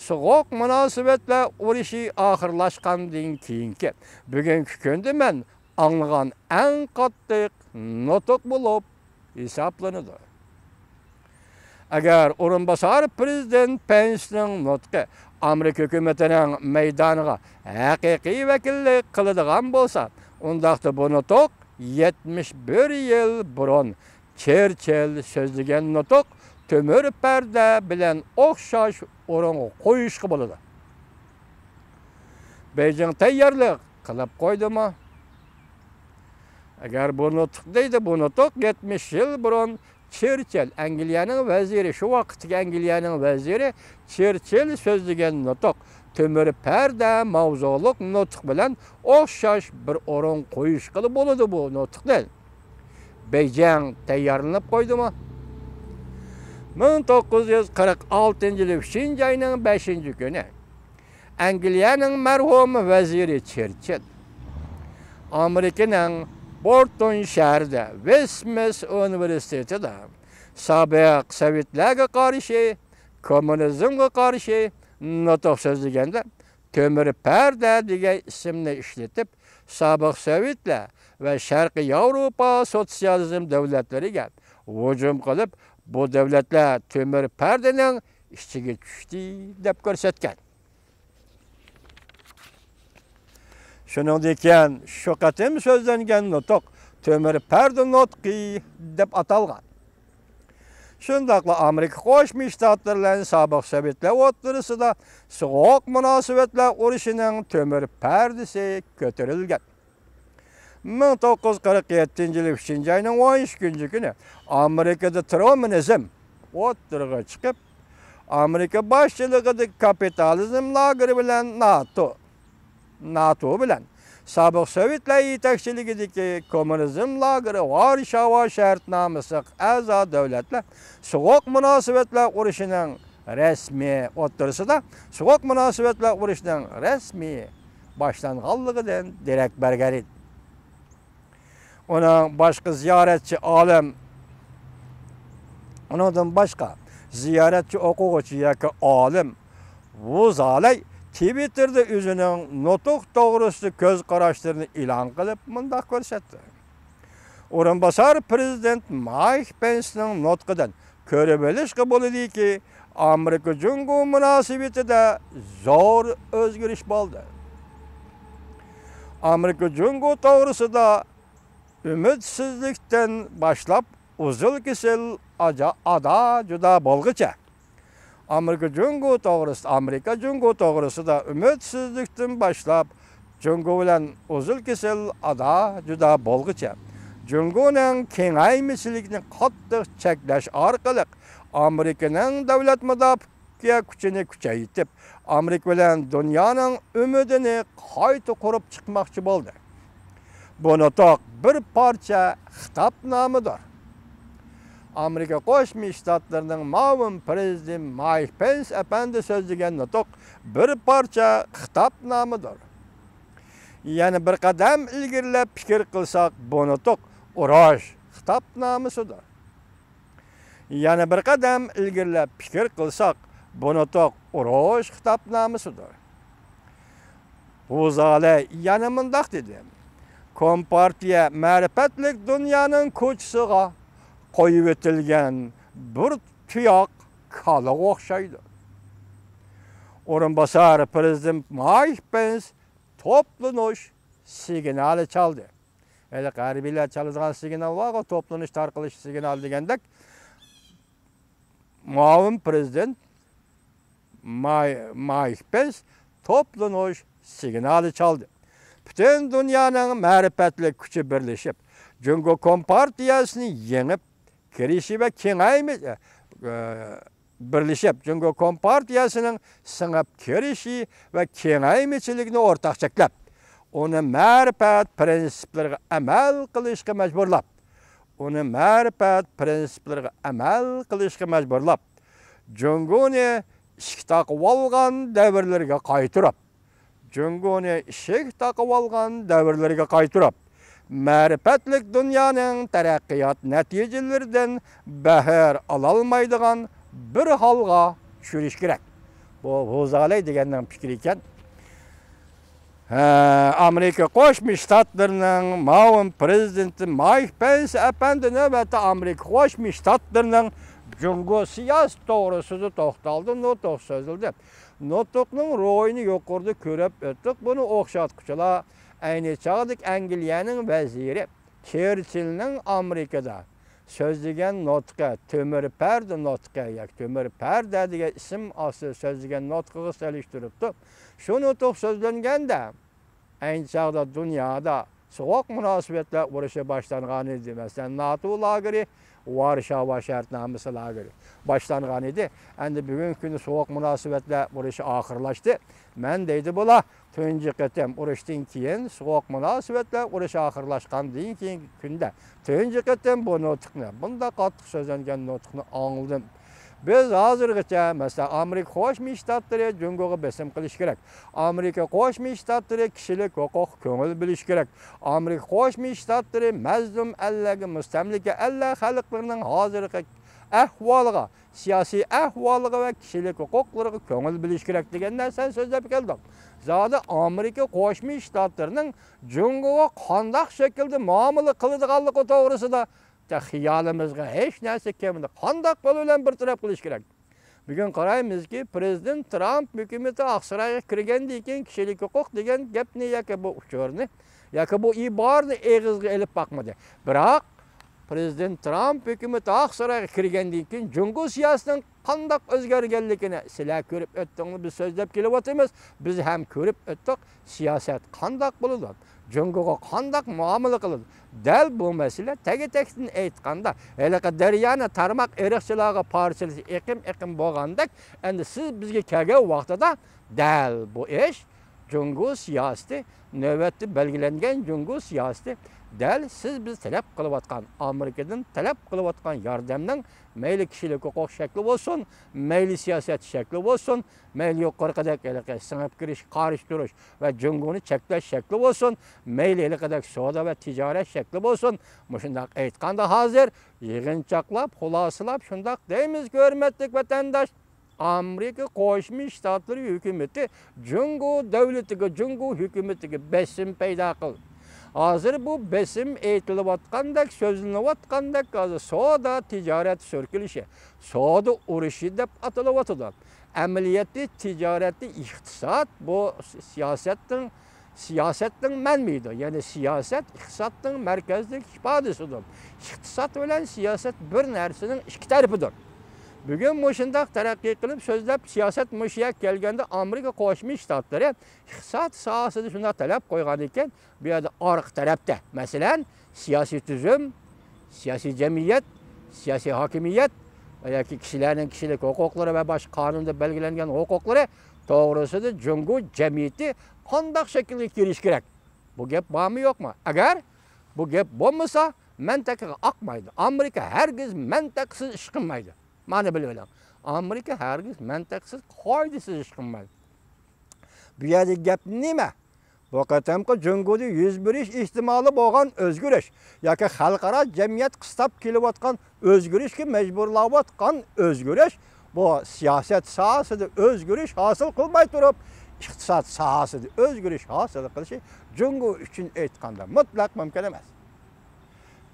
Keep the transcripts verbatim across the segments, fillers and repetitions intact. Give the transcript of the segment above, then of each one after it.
سوغۇق مۇناسىۋەتلەر ئۇرۇشى ئاخىرلاشقاندىن كېيىنكى بۈگۈنكى كۈندە مەن ئاڭلىغان ئەڭ قاتتىق نۇتۇق بولۇپ ھېسابلىنىدۇ. ئەگەر ئورۇنباسار پىرېزىدېنت پېنسنىڭ نۇتقى ئامېرىكا ھۆكۈمىتىنىڭ مەيدانىغا ھەقىقىي ۋەكىللىك قىلىدىغان بولسا، ئۇنداقتا بۇ نۇتۇق يەتمىش بىر يىل بۇرۇن چېرچىل سۆزلىگەن نۇتۇق تۆمۈر پەردە بىلەن ئوخشاش ئورۇنغا قويۇشقا بولىدۇ. بېيجىڭ تەييارلىق قىلىپ قويدىمۇ؟ ئەگەر بۇ نۇتۇق دەيدۇ، بۇ نۇتۇق يەتمىش يىل بۇرۇن چېرچىل، ئەنگلىيەنىڭ ۋەزىرى، شۇ ۋاقىتتىكى ئەنگلىيەنىڭ ۋەزىرى چېرچىل سۆزلىگەن نۇتۇق، تۆمۈر پەردە ماۋزۇلۇق نۇتۇق بىلەن ئوخشاش بىر ئورۇن قويۇشقىلا بولىدۇ بۇ نۇتۇقنى. بېيجىڭ تەييارلىنىپ قويدىمۇ؟ مىڭ توققۇز يۈز قىرىق ئالتىنچى يىلى ئۈچىنچى ئاينىڭ بەشىنچى كۈنى ئەنگلىيەنىڭ مەرھۇم ۋەزىرى چېرچىل ئامېرىكىنىڭ بورتون شەھىرىدە ۋېستمىنستېر ئۇنىۋېرسىتېتىدا سابىق سوۋېتلەرگە قارشى، كوممۇنىزمغا قارشى نۇتۇق سۆزلىگەندە، تۆمۈر پەردە دېگەن ئىسىمنى ئىشلىتىپ، سابىق سوۋېتلەر ۋە شەرقىي ياۋروپا سوتسىيالىزم دۆلەتلىرىگە ھۇجۇم قىلىپ، بۇ دۆلەتلەر تۆمۈر پەردىنىڭ ئىچىگە چۈشتى دەپ كۆرسەتكەن. شۇنىڭدىن كېيىن شۇ قېتىم سۆزلەنگەن نۇتۇق تۆمۈر پەردە نۇتقى دەپ ئاتالغان. شۇنداقلا ئامېرىكا قوشما شتاتلىرى بىلەن سابىق سوۋېتلار ئوتتۇرىسىدا سوغۇق مۇناسىۋەتلەر ئۇرۇشىنىڭ تۆمۈر پەردىسى كۆتۈرۈلگەن. مىڭ توققۇز يۈز قىرىق يەتتىنچى يىلى ئۈچىنچى ئاينىڭ ئون ئىككىنچى كۈنى ئامېرىكىدا ترومىنىزم ئوتتۇرىغا چىقىپ، ئامېرىكا باشچىلىقىدىكى كاپىتالىزم لاگېرى بىلەن ناتو، ناتو بىلەن سابىق سوۋېتلار يېتەكچىلىكىدىكى كوممۇنىزم لاگېرى ۋارشاۋا شەرتنامىسىغا ئەزا دۆلەتلەر سوغۇق مۇناسىۋەتلەر ئۇرۇشىنىڭ رەسمىي ئوتتۇرىسىدا سوغۇق مۇناسىۋەتلەر ئۇرۇشىنىڭ رەسمىي باشلانغانلىقىدىن دېرەك بەرگەن ئىدى. ئۇنىڭ باشقا زىيارەتچى ئالىم، ئۇنىڭدىن باشقا زىيارەتچى ئوقۇغۇچى ياكى ئالىم ۋۇ زالەي تىۋىتتېردا ئۆزىنىڭ نۇتۇق توغرىسىدا كۆز قاراشلىرىنى ئېلان قىلىپ، مۇنداق كۆرسەتتى. ئورۇنباسار پىرېزىدېنت مايك پېنسنىڭ نۇتقىدىن كۆرۈۋېلىشقا بولىدۇكى، ئامېرىكا جۇڭگو مۇناسىۋىتىدە زور ئۆزگىرىش بولدى. ئامېرىكا جۇڭگو توغرىسىدا ئۈمىدسىزلىكتىن باشلاپ ئۈزۈل-كېسىل ئاجا-، ئادا-جۇدا بولغۇچە، ئامېرىكا جۇڭگو توغرىسىدا، ئامېرىكا جۇڭگو توغرىسىدا ئۈمىدسىزلىكتىن باشلاپ، جۇڭگو بىلەن ئۈزۈل-كېسىل ئادا-جۇدا بولغۇچە، جۇڭگونىڭ كېڭەيمىچىلىكىنى قاتتىق چەكلەش ئارقىلىق، ئامېرىكىنىڭ دۆلەت مۇداپىئە كۈچىنى كۈچەيتىپ، ئامېرىكا بىلەن دۇنيانىڭ ئۈمىدىنى قايتا قۇرۇپ چىقماقچى بولدى. بۇ نۇتۇق بىر پارچە خىتابنامىدۇر. ئامېرىكا قوشما شتاتلىرىنىڭ مۇئاۋىن پىرېزىدېنتى مايك پېنس ئەپەندى سۆزلىگەن نۇتۇق بىر پارچە خىتابنامىدۇر. يەنە بىر قەدەم ئىلگىرىلەپ پىكىر قىلساق، بۇ نۇتۇق ئۇرۇش خىتابنامىسىدۇر. يەنە بىر قەدەم ئىلگىرىلەپ پىكىر قىلساق، بۇ نۇتۇق ئۇرۇش خىتابنامىسىدۇر. ۋۇ زالەي يەنە مۇنداق دېدى: كومپارتىيە مەرىپەتلىك دۇنيانىڭ كوچىسىغا قويۇۋېتىلگەن بىر تۇياق كالىغا ئوخشايدۇ. ئورۇنباسار پىرېزىدېنت مايك پېنس توپلىنىش سىگنالى چالدى. ھېلىقى ھەربىيلەر چالىدىغان سىگنال بارغۇ، توپلىنىش تارقىلىش سىگنالى دېگەندەك، مۇئاۋىن پىرېزىدېنت ماي-، مايك پېنس توپلىنىش سىگنالى چالدى. پۈتۈن دۇنيانىڭ مەرىپەتلىك كۈچى بىرلىشىپ، جۇڭگو كومپارتىيەسىنى يېڭىپ كىرىشى ۋە كېڭەيمە-، ئە، بىرلىشىپ، جۇڭگو كومپارتىيەسىنىڭ سىڭىپ كىرىشى ۋە كېڭەيمىچىلىكىنى ئورتاق چەكلەپ، ئۇنى مەرىپەت پىرىنسىپلىرىغا ئەمەل قىلىشقا مەجبۇرلاپ، ئۇنى مەرىپەت پىرىنسىپلىرىغا ئەمەل قىلىشقا مەجبۇرلاپ، جۇڭگونى ئىشىك تاقىۋالغان دەۋرلىرىگە قايتۇرۇپ، جۇڭگونى ئىشىك تاقىۋالغان دەۋرلىرىگە قايتۇرۇپ، مەرىپەتلىك دۇنيانىڭ تەرەققىيات نەتىجىلىرىدىن بەھر ئالالمايدىغان بىر ھالغا چۈشۈرۈش كېرەك. بۇ ھۇزالەي دېگەننىڭ پىكرى ئىكەن. ھە، ئامېرىكا قوشما شتاتلىرىنىڭ مۇئاۋىن پرېزىدېنتى مايك پېنس ئەپەندى نۆۋەتتە ئامېرىكا قوشما شتاتلىرىنىڭ جۇڭگو سىياسىتى توغرىسىدا توختالدى، نۇتۇق سۆزلىدى. نۇتۇقنىڭ روھىنى يۇقىرىدا كۆرۈپ ئۆتتۇق. بۇنى ئوخشاتقۇچىلار ئەينى چاغدىكى ئەنگلىيەنىڭ ۋەزىرى چېرچىلنىڭ ئامېرىكىدا سۆزلىگەن نۇتقى، تۆمۈر پەردە نۇتقى ياكى تۆمۈر پەردە دېگەن ئىسىم ئاستىدا سۆزلىگەن نۇتقىغا سېلىشتۇرۇپتۇ. شۇ نۇتۇق سۆزلەنگەندە، ئەينى چاغدا دۇنيادا سوغۇق مۇناسىۋەتلەر ئۇرۇشى باشلانغان ئىدى. مەسىلەن، ناتو لاگېرى ۋارشاۋا شەرتنامىسى لاگېرى باشلانغان ئىدى. ئەمدى بۈگۈنكى كۈندە سوغۇق مۇناسىۋەتلەر ئۇرۇشى ئاخىرلاشتى. مەن دەيدۇ بۇلار، تۇنجى قېتىم ئۇرۇشتىن كېيىن سوغۇق مۇناسىۋەتلەر ئۇرۇشى ئاخىرلاشقاندىن كېيىنكى كۈندە تۇنجى قېتىم بۇ نۇتۇقنى، بۇنداق قاتتىق سۆزلەنگەن نۇتۇقنى ئاڭلىدىم. بىز ھازىرغىچە، مەسىلەن، ئامېرىكا قوشما شتاتلىرى جۇڭگوغا بېسىم قىلىشى كېرەك. ئامېرىكا قوشما شتاتلىرى كىشىلىك ھوقۇققا كۆڭۈل بۆلۈشى كېرەك. ئامېرىكا قوشما شتاتلىرى مەزلۇم ئەللەرگە، مۇستەملىكە ئەللەر خەلقلىرىنىڭ ھازىرقى ئەھۋالىغا، سىياسىي ئەھۋالىغا ۋە كىشىلىك ھوقۇقلىرىغا كۆڭۈل بۆلۈش كېرەك دېگەن نەرسىنى سۆزلەپ كەلدۇق. زادى ئامېرىكا قوشما شتاتلىرىنىڭ جۇڭگوغا قانداق شەكىلدە مۇئامىلە قىلىدىغانلىقى توغرىسىدا خىيالىمىزغا ھېچ نەرسە كەلمىدى. قانداق يول بىلەن بىر تەرەپ قىلىش كېرەك؟ بۈگۈن قارايمىزكى، پرېزىدېنت ترامپ ھۆكۈمىتى ئاقسارايغا كىرگەندىن كېيىن كىشىلىك ھوقۇق دېگەن گەپنى ياكى بۇ ئۇچۇرنى، ياكى بۇ ئىبارىنى ئېغىزغا ئېلىپ باقمىدى. بىراق، پرېزىدېنت ترامپ ھۆكۈمىتى ئاقسارايغا كىرگەندىن كېيىن جۇڭگو سىياسىتىنىڭ قانداق ئۆزگەرگەنلىكىنى سىلەر كۆرۈپ ئۆتتۈڭلار، بىز سۆزلەپ كېلىۋاتىمىز، بىز ھەم كۆرۈپ ئۆتتۇق. سىياسەت قانداق بولىدۇ؟ جۇڭگوغا قانداق مۇئامىلە قىلىدۇ؟ دەل بۇ مەسىلە، تەگە-تەكتىن ئېيتقاندا، ھېلىقى دەريانى تارماق ئېرىقچىلارغا پارچىلىشى ئېقىم-ئېقىم بولغاندەك، ئەمدى سىز بىزگە كەلگەن ۋاقتىدا دەل بۇ ئىش جۇڭگو سىياسىتى، نۆۋەتتە بەلگىلەنگەن جۇڭگو سىياسىتى دەل سىز بىز تەلەپ قىلىۋاتقان، ئامېرىكىدىن تەلەپ قىلىۋاتقان ياردەمنىڭ مەيلى كىشىلىك ھوقۇق شەكلى بولسۇن، مەيلى سىياسەت شەكلى بولسۇن، مەيلى يۇقىرىقىدەك ھېلىقى سىڭىپ كىرىش، قارشى تۇرۇش ۋە جۇڭگونى چەكلەش شەكلى بولسۇن، مەيلى ھېلىقىدەك سودا ۋە تىجارەت شەكلى بولسۇن، مۇشۇنداق ئېيتقاندا ھازىر يىغىنچاقلاپ، خۇلاسىلاپ شۇنداق دەيمىز، ھۆرمەتلىك ۋەتەنداش. ئامېرىكا قوشما شتاتلىرى ھۆكۈمىتى جۇڭگو دۆلىتىگە، جۇڭگو ھۆكۈمىتىگە بېسىم پەيدا قىلدى. ھازىر بۇ بېسىم ئېيتىلىۋاتقاندەك، سۆزلىنىۋاتقاندەك، ھازىر سودا تىجارەت سۈركىلىشى، سودا ئۇرۇشى دەپ ئاتىلىۋاتىدۇ. ئەمەلىيەتتە تىجارەتتە ئىقتىساد بۇ سىياسەتنىڭ سىياسەتنىڭ مەنبىيىدۇر. يەنى سىياسەت ئىقتىسادنىڭ مەركەزلىك ئىپادىسىدۇر. ئىقتىساد بىلەن سىياسەت بىر نەرسىنىڭ ئىككى تەرىپىدۇر. بۈگۈن مۇشۇنداق تەرەققىي قىلىپ سۆزلەپ، سىياسەت مۇشۇ يەرگە كەلگەندە، ئامېرىكا قوشما شتاتلىرى ئىقتىساد ساھەسىدە شۇنداق تەلەپ قويغان ئىكەن، بۇ يەردە ئارقا تەرەپتە، مەسىلەن، سىياسىي تۈزۈم، سىياسىي جەمئىيەت، سىياسىي ھاكىمىيەت ۋە ياكى كىشىلەرنىڭ كىشىلىك ھوقۇقلىرى ۋە باشقا قانۇندا بەلگىلەنگەن ھوقۇقلىرى توغرىسىدا جۇڭگو جەمئىيىتى قانداق شەكىلگە كىرىشى كېرەك؟ بۇ گەپ بارمۇ يوقمۇ؟ ئەگەر بۇ گەپ بولمىسا، مەنتىقىگە ئاقمايدۇ. ئامېرىكا ھەرگىز مەنتىقىسىز ئىش قىلمايدۇ. مانا بىلىۋېلىڭ. ئامېرىكا ھەرگىز مەنتىقىسىز، قائىدىسىز ئىش قىلمايدۇ. بۇ يەردە گەپ نېمە؟ بۇ قېتىمقى جۇڭگودا يۈز بېرىش ئېھتىمالى بولغان ئۆزگىرىش ياكى خەلقئارا جەمئىيەت قىستاپ كېلىۋاتقان ئۆزگىرىشكە مەجبۇرلاۋاتقان ئۆزگىرىش، بۇ سىياسەت ساھەسىدە ئۆزگىرىش ھاسىل قىلماي تۇرۇپ، ئىقتىساد ساھەسىدە ئۆزگىرىش ھاسىل قىلىشى جۇڭگو ئۈچۈن ئېيتقاندا مۇتلەق مۇمكىن ئەمەس.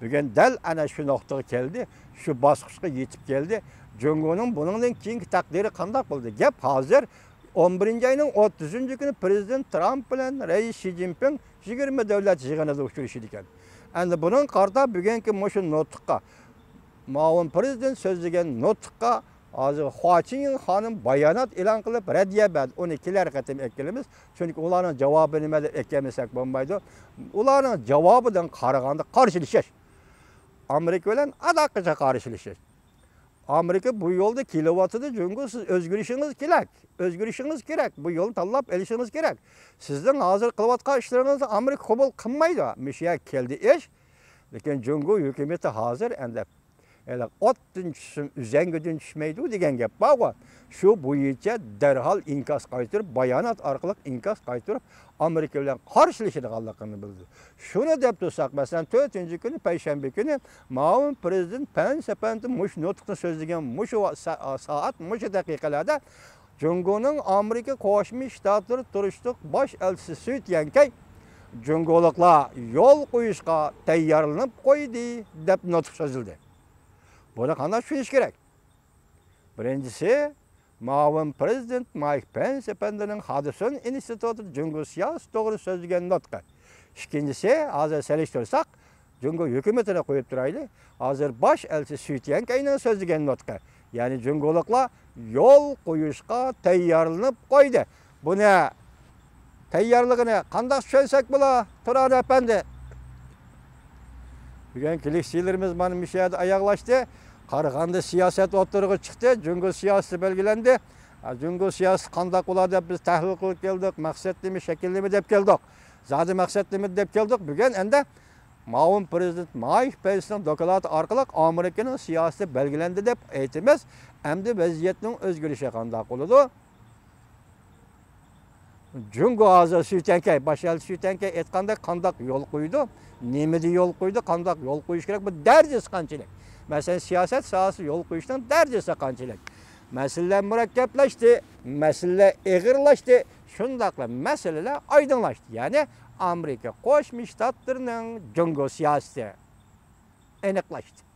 بۈگۈن دەل ئەنە شۇ نۇقتىغا كەلدى، شۇ باسقۇچقا يېتىپ كەلدى. جۇڭگونىڭ بۇنىڭدىن كېيىنكى تەقدىرى قانداق بولدى؟ گەپ ھازىر ئون بىرىنچى ئاينىڭ ئوتتۇزىنچى كۈنى پرېزىدېنت ترامپ بىلەن رەئىس شى جىنپىڭ يىگىرمە دۆلەت يىغىنىدا ئۇچرىشىدىكەن. ئەمدى بۇنىڭغا قارىتا بۈگۈنكى مۇشۇ نۇتۇققا مۇئاۋىن پرېزىدېنت سۆزلىگەن نۇتۇققا ھازىر خۇا چىڭيىڭ خانىم بايانات ئېلان قىلىپ رەددىيە بەردى. ئۇنى كېلەر قېتىم ئەكېلىمىز. چۈنكى ئۇلارنىڭ جاۋابى نېمە دەپ ئەكەلمىسەك بولمايدۇ. ئۇلارنىڭ جاۋابىدىن قارىغاندا قارشىلىشىش. ئامېرىكا بىلەن ئاداققىچە قارشىلىشىش. ئامېرىكا بۇ يولدا كېلىۋاتىدۇ، جۇڭگو، سىز ئۆزگىرىشىڭىز كېرەك، ئۆزگىرىشىڭىز كېرەك، بۇ يولنى تاللاپ ئېلىشىڭىز كېرەك. سىزنىڭ ھازىر قىلىۋاتقان ئىشلىرىڭىزنى ئامېرىكا قوبۇل قىلمايدۇ. مۇشۇ يەرگە كەلدى ئىش. لېكىن جۇڭگو ھۆكۈمىتى ھازىر ئەندى ھېلى ئوتتىن چۈشسۇن، ئۈزەڭگىدىن چۈشمەيدۇ دېگەن گەپ بارغۇ. شۇ بويىچە دەرھال ئىنكاس قايتۇرۇپ، بايانات ئارقىلىق ئىنكاس قايتۇرۇپ، ئامېرىكا بىلەن قارشىلىشىدىغانلىقىنى بىلدۈردى. شۇنى دەپ تۇرساق، مەسىلەن، تۆتىنچى كۈنى، پەيشەنبە كۈنى مۇئاۋىن پرېزىدېنت پېنس ئەپەندى مۇشۇ نۇتۇقنى سۆزلىگەن مۇشۇ ۋا-، سا-، سائەت، مۇشۇ دەقىقىلەردە جۇڭگونىڭ ئامېرىكا قوشما شتاتلىرى تۇرۇشلۇق باش ئەلچىسى سۈي تيەنكەي جۇڭگولۇقلار يول قويۇشقا تەييارلىنىپ قويدى، دەپ نۇتۇق سۆزلىدى. بۇنى قانداق چۈشىنىش كېرەك؟ بىرىنچىسى، مۇئاۋىن پىرېزىدېنت مايك پېنس ئەپەندىنىڭ خادسۇن ئىنستىتۇتىدا جۇڭگو سىياسىتى توغرا سۆزلىگەن نۇتقى. ئىككىنچىسى، ھازىر سېلىشتۇرساق، جۇڭگو ھۆكۈمىتىنى قويۇپ تۇرايلى. ھازىر باش ئەلچى سۈي تيەنكەينىڭ سۆزلىگەن نۇتقى. يەنى جۇڭگولۇقلار يول قويۇشقا تەييارلىنىپ قويدى. بۇنى تەييارلىقىنى قانداق چۈشەنسەك بولا، تۇرار ئەپەندى؟ بۈگۈنكى لېكسىيەلىرىمىز مانا مۇشۇ يەردە ئاياغلاشتى. قارىغاندا سىياسەت ئوتتۇرىغا چىقتى، جۇڭگو سىياسىتى بەلگىلەندى. ھە، جۇڭگو سىياسىتى قانداق بولا دەپ بىز تەھلىل قىلىپ كەلدۇق، مەقسەت نېمە، شەكىل نېمە دەپ كەلدۇق. زادى مەقسەت نېمە دەپ كەلدۇق. بۈگۈن ئەمدى مۇئاۋىن پىرېزىدېنت مايك پېنسنىڭ دوكلاتى ئارقىلىق ئامېرىكىنىڭ سىياسىتى بەلگىلەندى دەپ ئېيتىمىز. ئەمدى ۋەزىيەتنىڭ ئۆزگىرىشى قانداق بولىدۇ؟ جۇڭگو ھازىر سۈي تيەنكەي، باش ئەلچى سۈي تيەنكەي ئېيتقاندەك قانداق يول قويىدۇ، نېمىدە يول قويىدۇ، قانداق يول قويۇش كېرەك، بۇ دەرىجىسى قانچىلىك؟ مەسىلەن، سىياسەت ساھەسىدە يول قويۇشنىڭ دەرىجىسى قانچىلىك؟ مەسىلىلەر مۇرەككەپلەشتى، مەسىلىلەر ئېغىرلاشتى، شۇنداقلا مەسىلىلەر ئايدىڭلاشتى. يەنى ئامېرىكا قوشما شتاتلىرىنىڭ جۇڭگو سىياسىتى ئېنىقلاشتى.